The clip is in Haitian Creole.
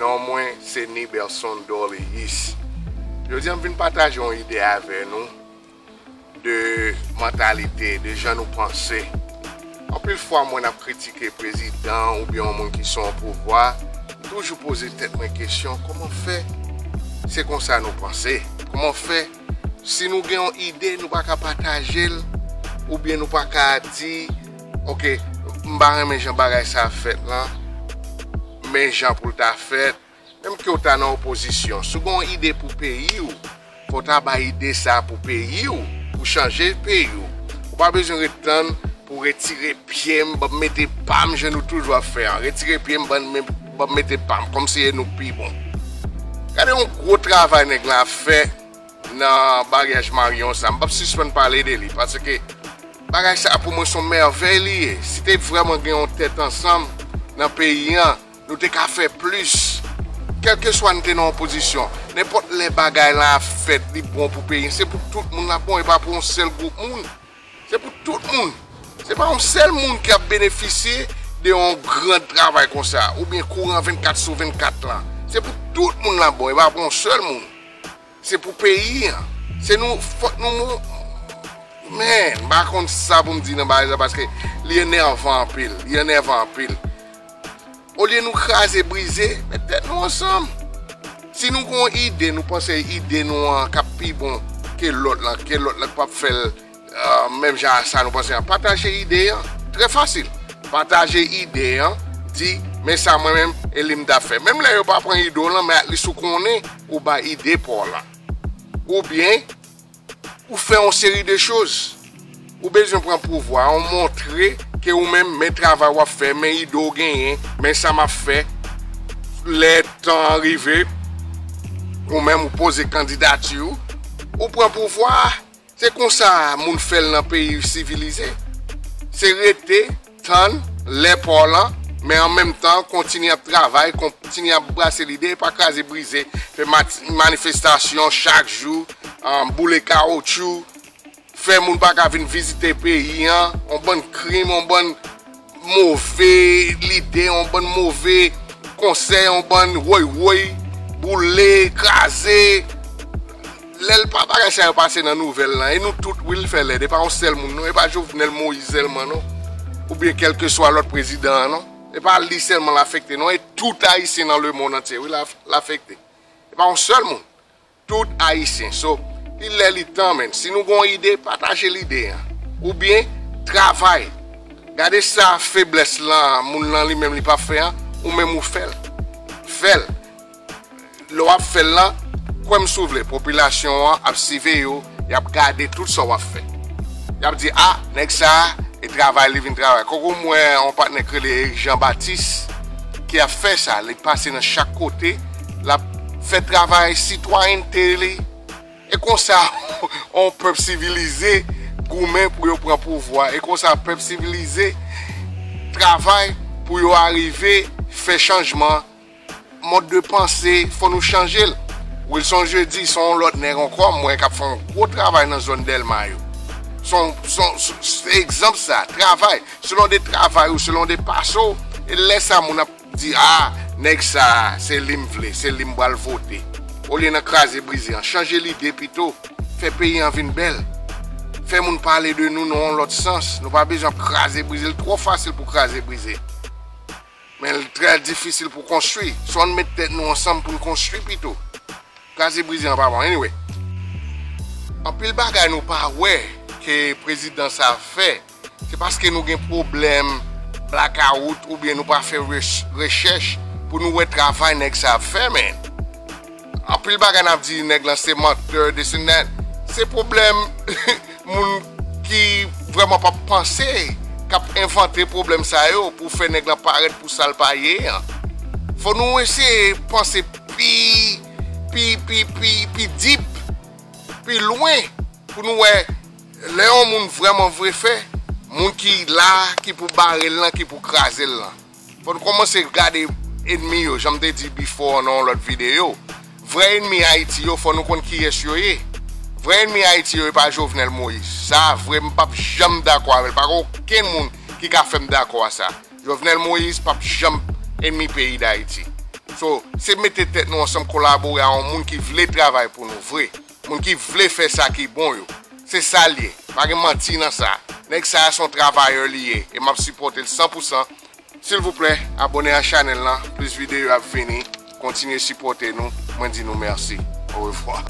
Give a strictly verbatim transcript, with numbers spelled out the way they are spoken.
Non mwen se Niberson Dorléus. Jodi a m vin pataje yon ide avè nou de mantalite, de jan nou panse. Anpil fwa mwen ap kritike prezidan oubyen yon moun ki sou yon pouvwa, m toujou poze tèt mwen kesyon, kòman fè se konsa nou panse? Kòman fè si nou gen yon ide nou pa ka pataje l, oubyen nou pa ka di, ok, m pa renmen jan bagay sa ap fèt lan, men jan pou l ta fèt, menm ke w ta nan opozisyon, si w gen yon ide pou peyi w, fò w ta bay ide sa pou peyi w, pou chanje peyi w. Ou pa bezwen ret tann pou retire pye m, ban m mete pa m jan nou toujou ap fè an. Retire pye m, ban m, ban m mete pa m, kòmsi e nou k pi bon. Gade yon gwo travay nèg la ap fè nan baryaj Marion sa. M p ap sispann pale de li, paske bagay sa pou mwen se yon mèvèy li ye. Si te vrèman gen yon tèt ansanm nan peyi an, nou te ka fè plis. Kèlkeswa nou te nan opozisyon, nenpòt lè bagay la ap fèt, li bon pou peyi, se pou tout moun l ap bon, e pa pou yon sèl gwoup moun. Se pou tout moun. Se pa yon sèl moun ki ap benefisye de yon gran travay konsa, oubyen kouran vennkat sou vennkat lan. Se pou tout moun l ap bon, e pa pou yon sèl moun. Se pou peyi an. Se nou, fòk nou mou-, men, m pa konn sa pou m di nan bagay sa, paske li enèvan anpil, li enèvan anpil. Olye nou kraze brize, met tèt nou ansanm. Si nou gen yon ide, nou panse ide nou an k ap pi bon ke lòt lan, ke lòt lan k p ap fè l, euh, menm jan a sa nou panse an, pataje ide an. Trè fasil. Pataje ide an, di, men sa mwen menm, e li m t ap fè. Menm lè yo pa pran ide w lan, men at least ou konnen, ou bay ide pa w lan. Oubyen, ou fè yon seri de choz. Ou bezwen pran pouvwa, ou montre ke ou menm, men travay w ap fè, men ide w genyen, men sa m ap fè. Lè tan an rive, ou menm ou poze kandidati w, ou pran pouvwa a. Se konsa moun fè l nan peyi sivilize. Se rete, tann, lè pa w lan, men an menm tan, kontinye ap travay, kontinye ap brase lide, e pa kraze brize, fè mat-, manifestasyon chak jou, um, boule kawotchou, fè moun pa ka vin vizite peyi an, yon bann krim, yon bann move lide, yon bann move konsèy, yon bann woy woy, boule, kraze. Lè l pa bagay sa yo pase nan nouvèl lan, e nou tout wi l fè lèd, e pa yon sèl moun non, e pa Jovenel Moïse sèlman non, oubyen kèlkeswa lòt prezidan an non, e pa li sèlman l afekte non, e tout Ayisyen nan lemonn antye wi l af-, l afekte. E pa yon sèl moun. Tout Ayisyen. So, li lè li tan, men. Si nou gen yon ide, pataje lide an. Oubyen, travay. Gade sa feblès lan, moun lan li menm li p ap fè an, ou menm ou fè l. Fè l. Lè w ap fè l lan, kwè m si w vle, popilasyon an ap siveye w, y ap gade tout sa w ap fè. Y ap di, a, nèg sa a, e travay li vin travay. Kòk ou m wè yon patnè k rele Eric Jean Baptiste ki ap fè sa, li pase nan chak kote, l ap fè travay sitwayènte li. E konsa, yon pèp sivilize goumen pou yo pran pouvwa. E konsa, pèp sivilize travay pou yo arive fè chanjman. Mòd de panse, fò nou chanje l. Wilson Jeudi, se yon lòt nèg ankò, m wè k ap fè yon gwo travay nan zòn Dèlma yo. Se yon, se yon, se, se egzanp sa, travay. Selon de travay ou, selon de pase w, e lè sa moun ap di, a, nèg sa, se li m vle, se li m pral vote. Olye nan kraze brize an, chanje lide pito, fè peyi an vin bèl. Fè moun pale de nou nan yon lòt sans. Nou pa bezwen ap kraze brize, l twò fasil pou kraze brize. Men l trè difisil pou konstwi. So ann met tèt nou ansanm pou n konstwi pito. Kraze brize an pa bon. Anyway. Anpil bagay nou pa wè ke prezidan sa fè. Se paske nou gen pwoblèm blakawout oubyen nou pa fè rech-, rechèch pou nou wè travay nèg sa ap fè, men. Anpil bagay n ap di nèg lan se mantè, this and that. Se pwoblèm moun ki vrèman p ap panse, k ap envante pwoblèm sa yo pou fè nèg lan parèt pou sa l pa ye an. Fò nou eseye panse pi, pi, pi, pi, pi deep, pi lwen, pou nou wè lè yon moun vrèman vre fè, moun ki la, ki pou bare l lan, ki pou kraze l lan. Fò n kòmanse gade ènmi yo, jan m te di before nan yon lòt videyo. Vrè ènmi Ayiti yo, fò nou konn kiyès yo ye. Vrè ènmi Ayiti yo, e pa Jovenel Moïse. Sa vre, m p ap janm dakò avè l. Pa gen okenn moun ki ka fè m dakò a sa. Jovenel Moïse p ap janm ènmi peyi Dayiti. So, se mete tèt nou ansanm, kolabore a yon moun ki vle travay pou nou vre. Moun ki vle fè sa ki bon yo. Se sa l ye. Pa gen manti nan sa. Nèg sa a se yon travayè li ye. E m ap sipòte l san pou san. Silvouplè, abòne a chanèl lan. Plis videyo ap vini. Kontinye sipòte nou. Mwen di nou mèsi. Orevwa.